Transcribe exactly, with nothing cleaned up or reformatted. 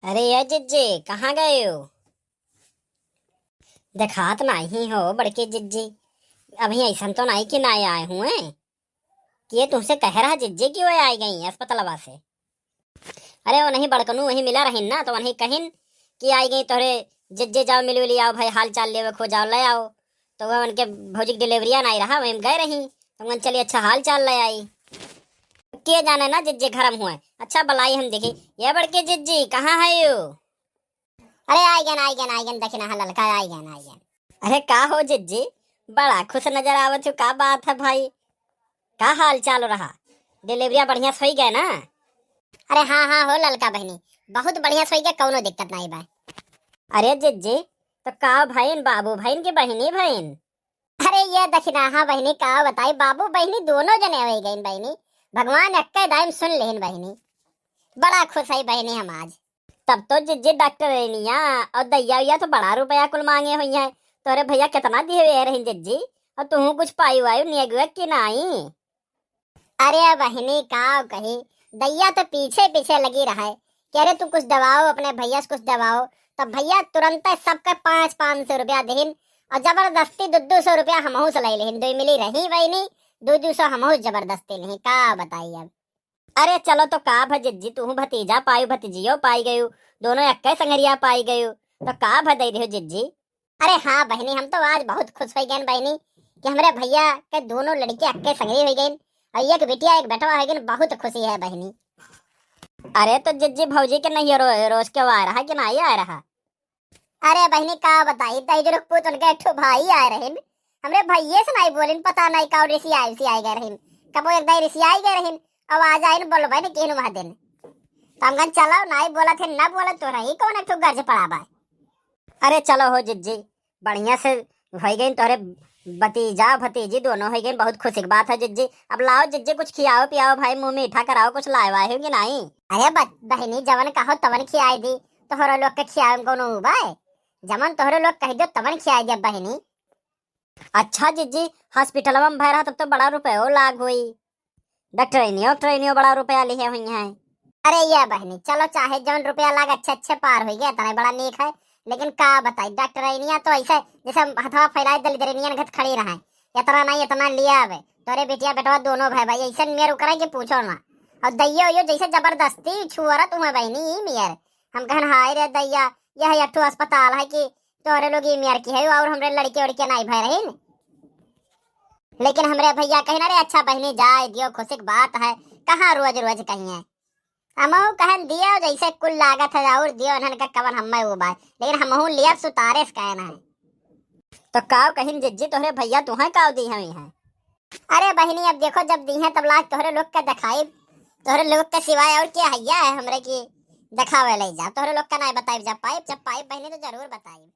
अरे ए जिज्जी, कहाँ गए हो? देखात नाहीं हो बड़के जिज्जी, अबहीं अइसन तो नाहीं कि नाहीं आए हुए, कि ये तुहसे कहे रहा जिज्जी कि वह आइ गई अस्पतलवा से। अरे उन्हीं बड़कनू वहीं मिला रहिन ना, तो उन्हीं कहिन कि आइ गई तोहरे जिज्जी, जाओ मिल उली आओ भाई, हाल चाल लेवे खो जाओ, ले आओ। तो वह उनके भौजी के डिलीवरिया नाहीं रहा, वहीं गए रही, तो मन चली अच्छा हाल चाल ले आई। के जाने ना जिज्जी घर में हुए। अच्छा बलाई हम देखी, ए बड़के जिज्जी, कहाँ है यो? अरे आइ गएन, आइ गएन, आइ गएन, देखी ना, हाँ ललका आइ गएन, आइ गएन। अरे का हो जिज्जी, बड़ा खुश नजर आवत हो, का बात है भाई? का हाल चाल रहा? डिलीवरिया बढ़िया से होइ गए ना? अरे हाँ हाँ हो ललका बहिनी, बहुत बढ़िया से होइ गए, कौनो दिक्कत नाहीं बा। अरे जिज्जी, तो का भइन, बाबू भइन कि बहिनी भइन? अरे ए दखिना, हाँ बहिनी, का बताई, बाबू बहिनी दोनों जने होइ गइन बहिनी। भगवान एक्के दाईं सुन लेहिन बहिनी। बड़ा खुश है बहिनी हम आज। तब तो जिज्जी डॉक्टरनिया और दैया उया तो बड़ा रुपया कुल माँगे हुइहैं। तोरे भइया केतना दिहे हुए रहिन जिज्जी, और तुहूँ कुछ पाई वाई नियगुआ कि नाहीं? अरे बहिनी, का कही, दैया तो पीछे पीछे लगी रहे कि अरे तू कुछ दवाओ, अपने भइया से कुछ दवाओ। तब भइया तुरंते सबके पाँच पाँच सौ रुपया दिहिन और जबरदस्ती दो दो सौ रुपया हमहू से ले लेहिन। दो मिली रही बहिनी, दो दो सौ हमहू जबरदस्ती लिही, का बताई अब। अरे चलो तो का भ जिज्जी, तुहूँ भतीजा पायू, भतीजियो पाई गयू, दोनों एक्के संगरिया पाई गयू, तो का भ दे दिहो जिज्जी? अरे हाँ बहिनी, हम तो आज बहुत खुश होइ गएन बहिनी कि हमरे भइया के दोनों लड़के एक्के संगरी होइ गइन और एक बिटिया एक बेटवा होइ गइन, बहुत खुशी है बहिनी। अरे तो जिज्जी भौजी के नहीं रो, रोज के आ रहा कि नाहीं आ रहा? अरे बहिनी का बताई, दहिजरू के पूत उनके एक ठो भाई आए रहिन, हमरे भइये से नाहीं बोलिन, पता नाहीं का रिसियाई रिसियाई गए रहिन, कबो एक दाईं रिसियाई गए रहिन, अब आ जाइन बोलबे न किन वह दिन। तो हम कहन चलो नाहीं बोलत है, ना बोलत तो रही, कौन एक ठो गर्ज पड़ा बा। अरे चलो हो जिज्जी, बढ़िया से होइ गइन तोहरे भतीजा भतीजी दोनों होइ गइन, बहुत खुशी की बात है जिज्जी। अब लाओ जिज्जी कुछ खियाओ पियाओ भाई, मुँह मीठा कराओ, कुछ लाए वाए हो कि नाहीं? अरे ब-, बहिनी जवन कहो तवन खियाई दी, तोहरे लोग के खियावे में कौनो उबा है? जवन तोहरे लोग कह दो तवन खियाई दे बहिनी। अच्छा जिज्जी, हॉस्पिटलवा में भय रहा तब तो बड़ा रुपयो लाग होई। डॉक्टरनियो, डॉक्टरनियो बड़ा रुपया लिहे हुइहैं। अरे ए बहिनी, चलो चाहे जौन रुपया लाग अच्छे अच्छे पार होइ गए, इतना बड़ा नीक है। लेकिन का बताई, डॉक्टरनिया तो ऐसे जैसे हथवा फैलाए दलिद्रनियन घत खड़ी रहे, इतना नाहीं इतना लिया आवे। तोरे बिटिया बेटवा दोनों भाई भाई ऐसे मेर उकरे कि पूछो ना। और दैया उयो जैसे जबरदस्ती छुअरत हुए बहिनी ई मेर। हम कहन हाय रे दैया, यह एक ठो अस्पताल है कि तोहरे लोग ई मेर की है और हमरे लड़के उड़के नाहीं भय रहिन। लेकिन हमरे भइया कहिन अरे अच्छा बहिनी जाए दियो, खुशी की बात है, कहाँ रोज रोज कहिए। हमहू कहन दियो जैसे कुल लागत है और दियो इन्हन का कवन हम्मे उबा है, लेकिन हमहू लियब सुतारे से कहना है। तो काव कहिन जिज्जी तोहरे भइया तुहें काव दी हमी है? अरे बहिनी अब देखो जब दी हैं तब लाज तोहरे लोग का दिखाइब, तोहरे लोग के सिवाय और क्या हैया है हमरे की दिखावे ले जा, तोहरे लोग का नाहीं बताइब, जब पाइब जब पाइब बहिनी तो जरूर बताइब।